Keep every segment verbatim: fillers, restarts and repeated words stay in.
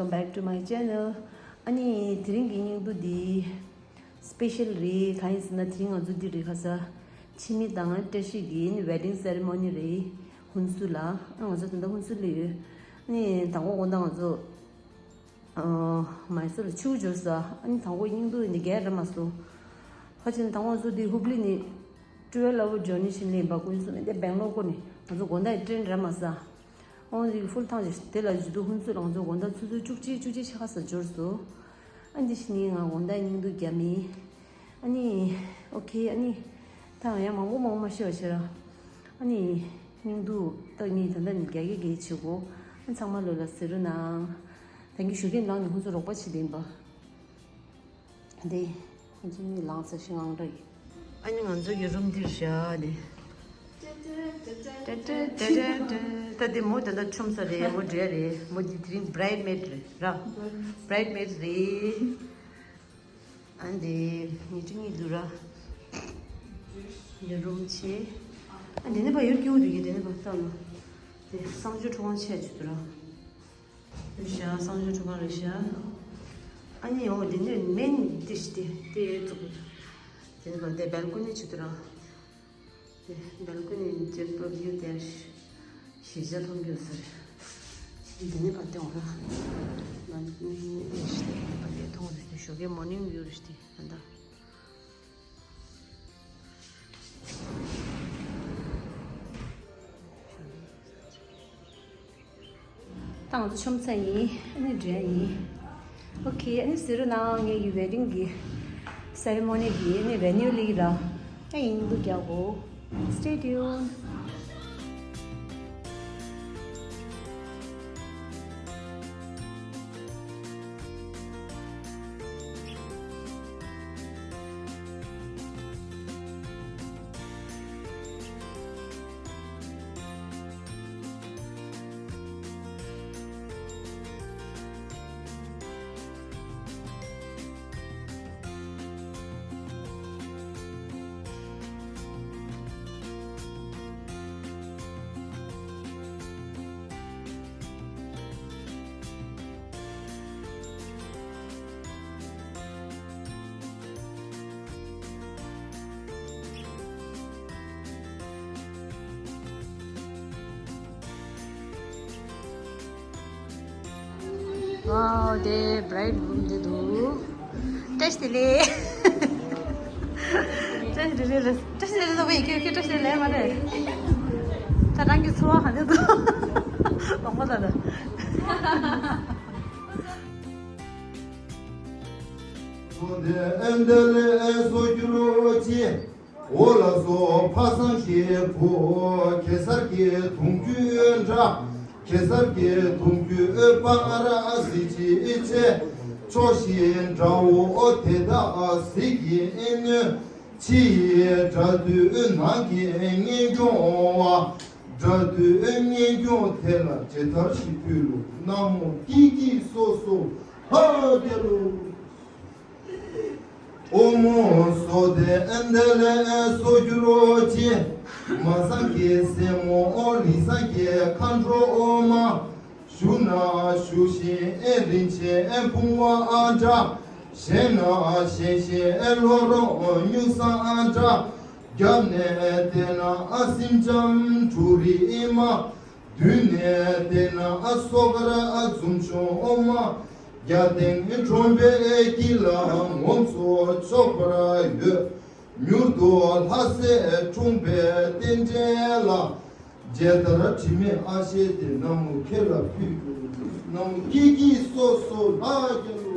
Welcome back to my channel. ཨ་ནི་དེ་རིང་གི་སྙིང་བསྡུས་འདི་སྤེ་ཤལ་རེད། གང་ཡིན་ཟེར་ན་དེ་རིང་ང་ཚོ་འདི་རེད་ཁ་ས་ཕྱི་མི་དང་བཀྲ་ཤིས་ཀྱི་ནི་ཝེ་ཌིང་སེ་རི་མོ་ནི་རེད། ཧུན་སུར་ལ། ཨ་ང་ཚོ་ད་ལྟ་ཧུན་སུར་ལ་ཡོད། ཨ་ནི་དང་པོ་དགོང་དག་ང་ཚོ་ཨ་མའི་སོར་ལ་ཆིའུ་འབྱོར་ས། ཨ་ནི་དང་པོ་སྙིང་བསྡུས་འདི་རྒྱག་རག་མ་སོང་། ཧ་ཅང་དང་པོ་ང་ཚོ་འདི་ཧུབ་ལི་ནི་twelve hour journey ཕྱིན་ལེན་པ་ཀུན་སུ་ནི་འདི་སྦེང་ལོར་སྐོར་ནི་ང་ཚོ་དགོང་དག་ཡི་ཊེན་རག་མ་ས། ཨོང་ལི་ཧྥུལ་ཐང་ཅིག་དེ་ལ་ཇུ་དུ་ཧུན་སུར་ལ་ང་ཚོ་དགོང་དག་ཆུ་ཚོད་བཅུ་གཅིག་བཅུ་གཅིག་ཕྱེད་ཀ་ཙམ་འབྱོར་སོང་། ཨ་འདི་ཕྱི་ནི་ང་དགོང་དག་སྙིང་བསྡུས་རྒྱག་མིན། ཨ་ནི་ཨོ་ཁེ། ཨ་ནི་ད་ཡང་མང་པོ་མང་པོ་མ་ཤེས་པ་བྱེད་ར། ཨ་ནི་སྙིང་བསྡུས་ད་ངས་ད་ལྟ་ནི་རྒྱག་གི་རྒྱག་བྱེད་དགོས། ཨ་ཚང་མ་ལོ་ལ་གཟིགས་རོགས་གནང་། ད་གིན་ཞོགས་ཀས་ནང་ནས་ཁོང་ཚོ་རོགས་པ་བྱེད་དེ་ཡིན་པ། འདི་ཁོང་ཚོ་གཉིས་ལངས་ཚར་ཤིང་ངང་འདྲ་ཡིན། ཨ་ནི་ང་ཚོ་ཡི་རུམ་འདིར་བཞག་ནས། ད་འདི་མོ་ད་ལྟ་ཆོམ་ས་རེད། མོ་འདྲ་རེད། མོ་འདི་དེ་རིང་བྷ་རའིཌ་མེཌ་རེད་ར། བྷ་རའིཌ་མེཌ་རེད། ཨ་འདི་ཉི་ཁྲི་གཉིས་འདུག་ར། ཡི་རུམ་ཆེ། ཨ་འདི་ནི་ཕ་ཡུལ་སྐྱིད་པོ་འདུག་གི། འདི་ནི་ཕ་ལྟ་ན། དེ་གསང་སྤྱོད་ཁྲུས་ཁང་ཆེ་ཆུ་འདུག་ར། རེད་ཤག་གསང་སྤྱོད་ཁྲུས་ཁང་རེད་ཤག་ཨ་ནི་འོ་འདི་ནས་མེན་ཌིཤ་དེ་དེ་བཙུགས། དེ་ནས་བར་དེ་སྦལ་ཀོ་ནི་ཆུ་དུ་རང་། དེ་སྦལ་ཀོ་ནི་ནི་ཇེཊ་བྷིའུ་དེ་ཞེ་ཆ་མཐོང་རྒྱུ་ཟེར། འདི་ནས་བར་དེ་འོ་ར། ང་ནི་ཨེ་ཤི་དེ་བར་དེ་མཐོང་རེད། དེ་ཞོགས་ཀའི་མོར་ནིང་བིའུ་རེད་དེ་ད་ལྟ། ད་ང་ཚོ་ཆོམ་ཚ་ཡིན། ཨ་ནི་འདྲ་ཡིན། ཨོ་ཁེ། ཨ་ནི་གཟིགས་རོགས་གནང་། ངའི་ཝེ་ཌིང་གི་སེ་རི་མོ་ནི་གི་ཨ་ནི་ཝེ་ནིའུ་ལི་ར། ཨ་ཡིན་འདུག་རྒྱག་གོ། Stay tuned. ཝའོ། དེ་བྷ་རའིཌ་རུམ་དེ་འདུག་བཀྲ་ཤིས་བདེ་ལེགས། བཀྲ་ཤིས་བདེ་ལེགས་ལ། བཀྲ་ཤིས་བདེ་ལེགས་ལ་བའི་ཁྱོད་ཁྱོད་བཀྲ་ཤིས་བདེ་ལེགས་མ་རེད། ད་རང་གི་འཚོ་བ་ག་འདྲ་འདུག་དོགས་པ་ལ་ལ། འོ་ལགས་སོ། ཕ་སངས་རྒྱས་བུ་གེ་སར་གྱི་གདུང་རྒྱུད་འདྲ། གེ་སར་གྱི་གདུང་རྒྱུད་པ་ར་གཟི་བརྗིད་ཆེ། ཕྱོགས་བཞི་དགྲ་བོ་དེ་དག་གཟིགས་ཀྱིས་གནོད། ཕྱི་ཡི་དགྲ་བདུད་ནང་གི་གཉེན་སྐྱོང་བ། དགྲ་བདུད་གཉེན་སྐྱོང་དེ་ལ་ཇི་ལྟར་ཞིག་ཕུལ་ལོ། ན་མོ་ཀི་ཀི་སོ་སོ་ཧ་རྒྱལ་ལོ། ཨོ་མོ་སོ་དེ་འདི་ལས་སོ་གྱུར་ཅི། མ་སངས་ཀྱི་སྲས་མོ་ཨོ་ལི་སངས་ཀྱི་མཁའ་འགྲོ་ཨོ་མ། བཞུགས་ན་བཞུགས་ཤིང་རིན་ཆེན་བུང་བ་འདྲ། བཞེངས་ན་བཞེངས་ཤིང་ལོ་རོ་མྱུག་སྲང་འདྲ། རྒྱབ་ནས་བལྟས་ན་སེང་ལྕམ་དྲུག་རིས་མ། མདུན་ནས་བལྟས་ན་སོ་དཀར་འཛུམ་ཆུང་ཨོ་མ། རྒྱ་སྟེང་ཁྲོན་པའི་དཀྱིལ་ལ་ངོམས་སོ་ཆོག་པར་ཡོད། མྱུར་དུ་ལྷ་སྲས་འཁྲུངས་པའི་རྟེན་འབྲེལ་ལ། མཇལ་དར་དྲི་མེད་ཨ་ཤེ་དེ་ན་མོ་ཁྱེད་ལ་ཕུལ་གྱུར། ན་མོ་ཀི་ཀི་སོ་སོ་ལ་རྒྱལ་ལོ།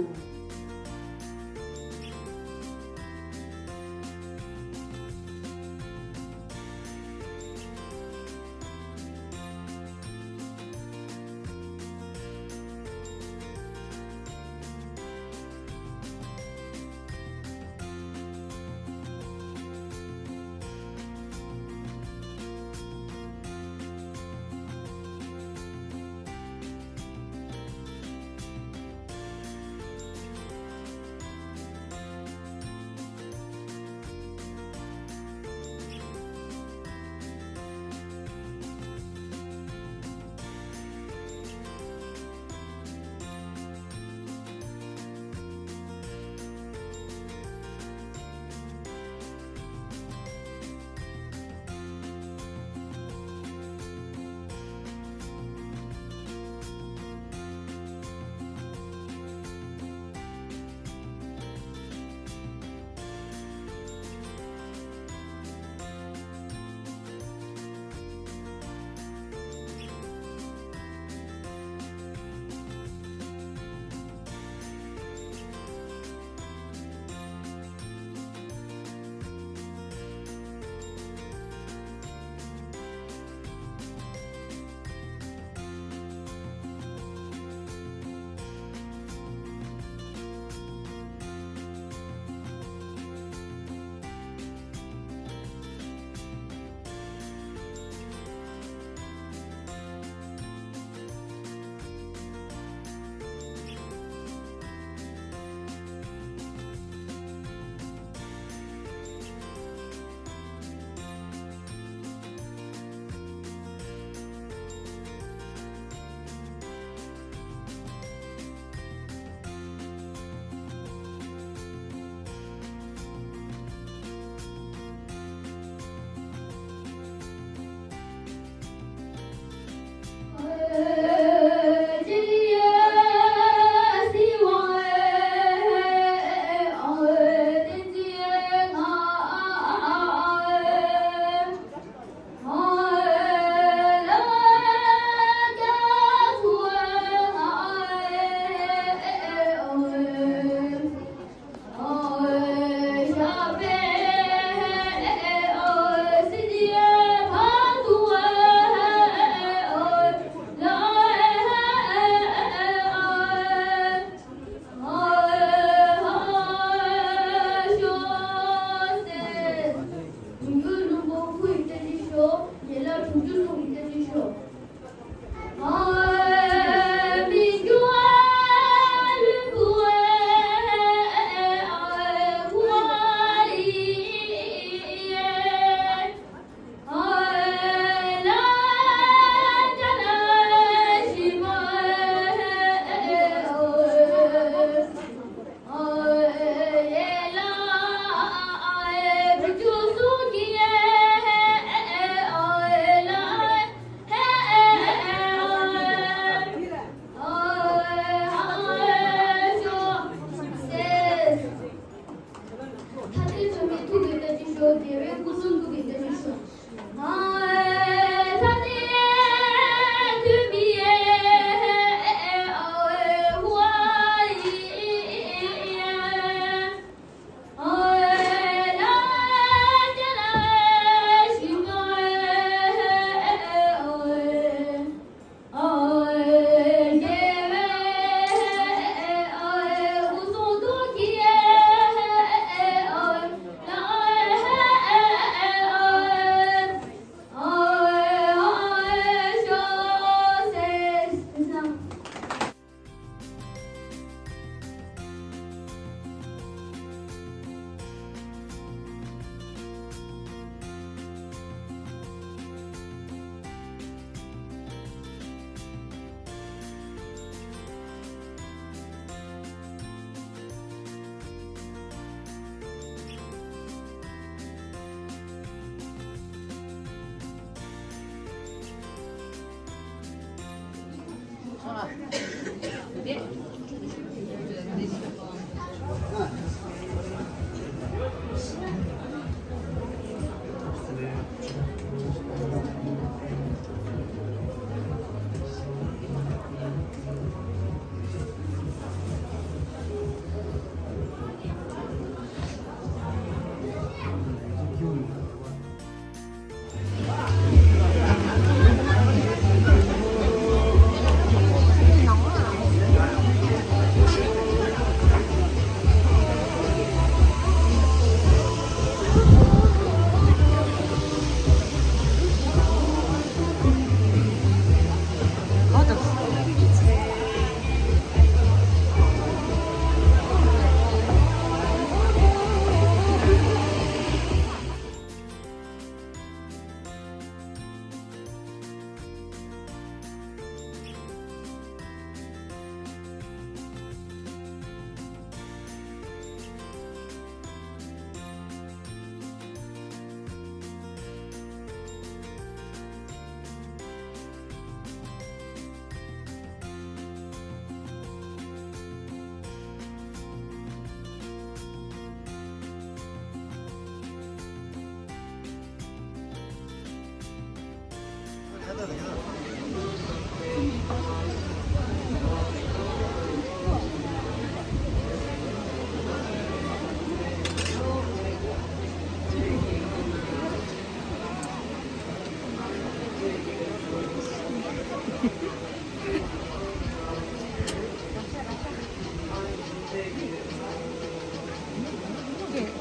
དེ་བས་སྐུ་གསུང་ཐུགས་ཀྱི་བདེ་ལེགས་སོ།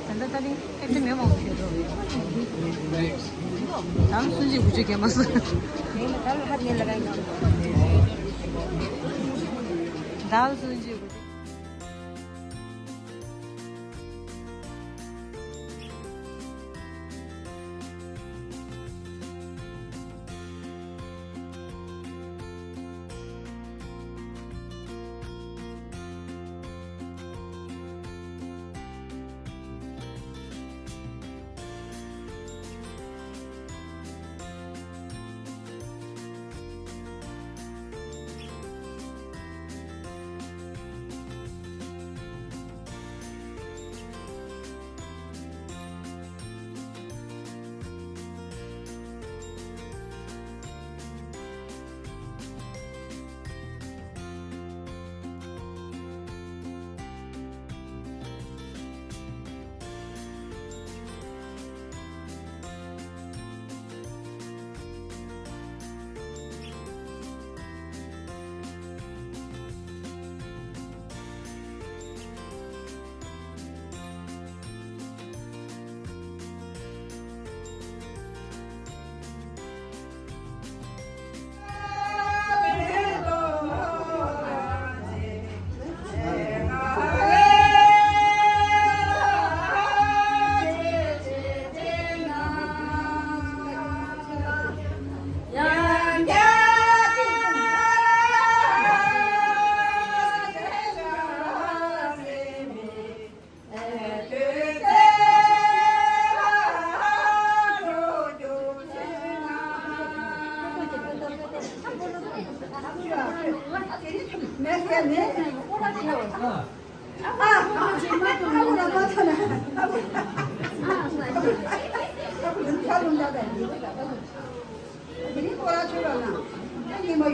ད་ལྟ་ད་རིང་ཨེ་ཏི་མེ་མང་པོ་ཡོད་འགྲོ། ད་སུན་ཅི་གུ་ཅི་གེ་མ་སུ། ད་སུན་ཅི་གུ་ཅི།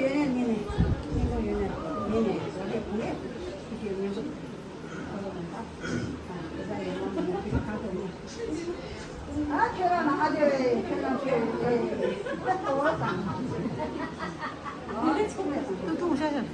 ཡོད་ནས་ཉིན་ནས་སྙིང་པོ་ཡོད་ནས་ཉིན་ནས་ཟོ་ཁེ་བུ་ཡེ་ཁེ་ཁེ་ཉན་སོ། ཨ་ཁྱོད་རང་ན་ཨ་ཅེ་ཁྱོད་རང་ཁྱོད་ཨེ་ཨ་ཏོ་བ་དང་། ཏུ་ཏུ་ཤ་ཤ།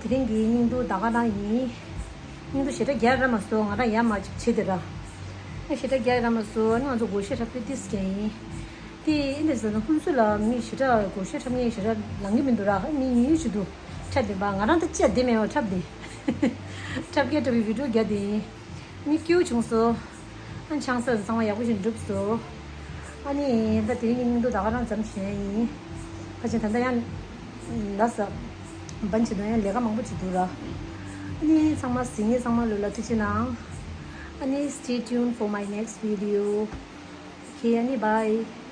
དེ་རིང་གི་སྙིང་སྡུག་ད་ག་རང་ཡིན། སྙིང་སྡུག་ཞེ་དྲག་རྒྱག་ར་མ་སོང་། ང་རང་ཡ་མ་ཅིག་བྱེད་དེ་ར། ཨ་ཞེ་དྲག་རྒྱག་ར་མ་སོང་། ཨ་ནི་ང་ཚོ་སྒོར་གཞས་འཁྲབ་དུས་ཏིས་ཀྱང་ཡིན། དེ་ཨིན་དེ་ཟེར་ན་ཧུན་སུ་ལ་མི་ཞེ་དྲག་སྒོར་གཞས་འཁྲབ་མཁན་ཞེ་དྲག་ལང་གི་མི་འདུག་ར། ཨ་མི་ཉུང་ཉུང་ཅིག་འདུག་འཁྲབ་བདེ་པ། ང་རང་ད་ཅི་ཡ་བདེ་མེད་པ་འཁྲབ་བདེ། འཁྲབ་སྐད་འཁྲབ་པའི་བི་ཌིའོ་རྒྱག་བདེ་ཡིན། མི་སྐྱིད་པོ་བྱུང་སོང་། ཨ་ནི་ཆང་ས་ཚང་མ་ཡག་པོ་ཞིག་འགྲུབ་སོང་། ཨ་ནི་ད་དེ་རིང་གི་སྙིང་སྡུག་ད་ག་རང་ཙམ་བྱས་ཡིན། ཕལ་ཆེར་ད་ལྟ་ཡང་ལ་ས་བན་བྱེད་དོན་ཡང་ལས་ཀ་མང་པོ་བྱེད་འདུག་ར། ཨ་ནི་ཚང་མ་གཟིགས་མཁན་ཚང་མ་ལོ་ལ་ཐུགས་རྗེ་གནང་། ཨ་ནི་stay tuned for my next video. Okay, ཨ་ནི་bye.